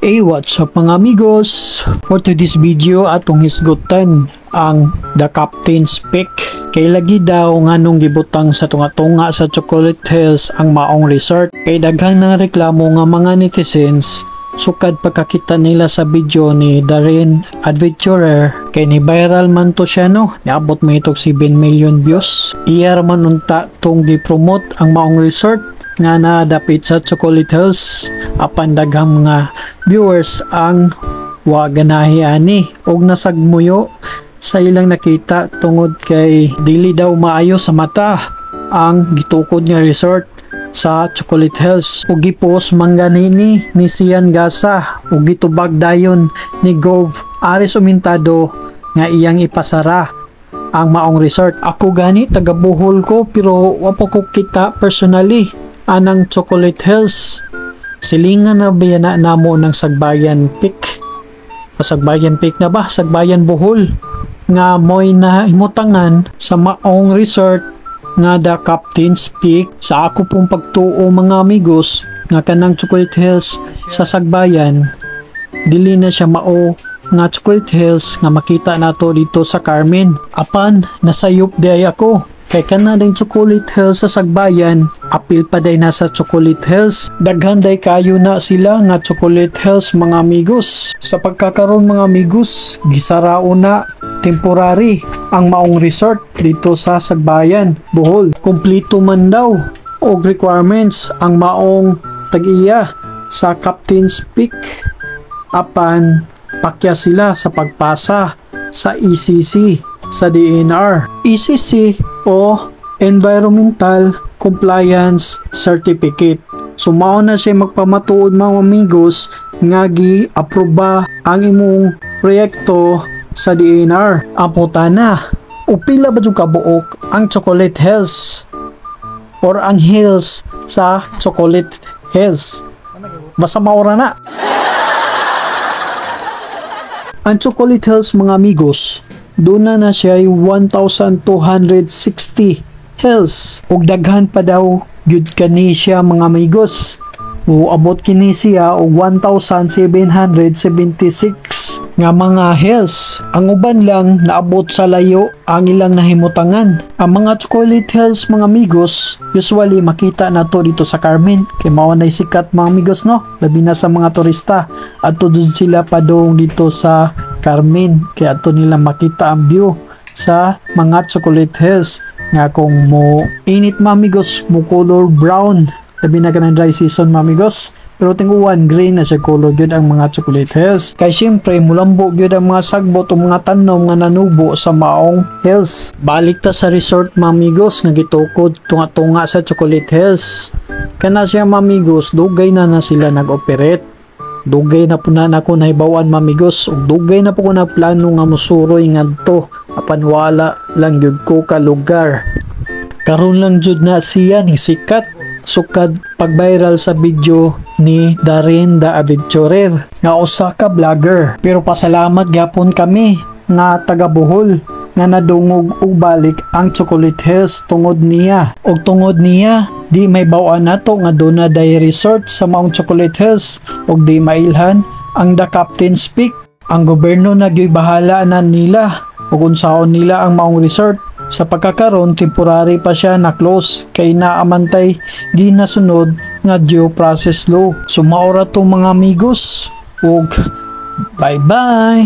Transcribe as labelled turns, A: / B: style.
A: Hey, what's up, mga amigos? For today's video, atong hisgutan ang The Captain's Peak. Kay lagi daw nganong gibutang sa tunga-tunga sa Chocolate Hills ang maong resort? Kay daghan ng reklamo nga mga netizens sukad pagkakita nila sa video ni Darren Adventurer, kay ni viral man to siya, no? Niabot mo itog 7 million views. Iya ra man unta tong gi-promote ang maong resort nga nadapit sa Chocolate Hills, apan daghang mga viewers ang wa ganahi ani og nasagmuyo sa ilang nakita tungod kay dili daw maayo sa mata ang gitukod nga resort sa Chocolate Hills. Ug gipost man gani ni Sian Gasa ug gitubag dayon ni Gov Aris Umintado nga iyang ipasara ang maong resort. Ako gani, taga Bohol ko, pero wa pa ko kita personally anang Chocolate Hills. Silingan na ba na namo ng Sagbayan Peak? O Sagbayan Peak na ba? Sagbayan Bohol nga mo'y nahimutangan sa maong resort nga The Captain's Peak. Sa ako pong pagtuo, mga amigos, nga kanang Chocolate Hills sa Sagbayan, dili na siya mao nga Chocolate Hills nga makita nato dito sa Carmen. Apan nasayop diay ako kay kana ding Chocolate Hills sa Sagbayan, apil pa day na sa Chocolate Hills. Daghan day kayo na sila nga Chocolate Hills, mga amigos. Sa pagkakaroon, mga amigos, gisarao na temporary ang maong resort dito sa Sagbayan, Bohol. Kumpleto man daw og requirements ang maong tag-iya sa Captain's Peak, apan pakya sila sa pagpasa sa ECC sa DENR. ECC o Environmental Compliance Certificate. So mao na siya magpamatuod, mga amigos, nga gi-aproba ang imong proyekto sa DENR. Ang putana, upila ba jud kabuok ang Chocolate Hills or ang hills sa Chocolate Hills? Basta maura na. Ang Chocolate Hills, mga amigos, doon na na siya 1,260 hills. Ug daghan pa daw gyud kani siya, mga amigos. Muabot kini siya og 1,776 nga mga hills. Ang uban lang naabot sa layo ang ilang nahimutangan. Ang mga Chocolate Hills, mga amigos, usually makita nato dito sa Carmen kay mao nay sikat, mga amigos, no? Labi na sa mga turista. Adto jud sila padung dito sa Carmen kay adto nila makita ang view sa mga Chocolate Hills nga kung mo init, mga amigos, mo color brown, labi na kanang dry season, mga amigos. Pero ting-uwan, green na siya color gyud ang mga Chocolate Hills. Kay syempre, mulambo gyud ang mga sagbot o mga tanom nga nanubo sa maong hills. Balik ta sa resort, mga amigos, nga gitukod tunga-tunga sa Chocolate Hills. Kana siya, mga amigos, dugay na na sila nag-operate. Dugay na po na nako nahibawan, mga amigos, ug dugay na po ko nagplano nga musuroy ngadto, apan wala lang gyud ko ka lugar. Karon lang jud na siya ni sikat sukad pag-viral sa video ni Darren the Adventurer nga usa ka vlogger. Pero pasalamat gyapon kami nga taga Bohol nga nadungog og balik ang Chocolate Hills tungod niya. Og tungod niya, di mahibaw-an nato nga duna day resort sa maong Chocolate Hills ug di mailhan ang The Captain's Peak. Ang gobyerno na gyuy bahala na nila ug unsaon nila ang maong resort. Sa pagkakaron, temporary pa siya na close kay naamantay ginasunod nga due process law. So maora to, mga amigos, ug bye bye.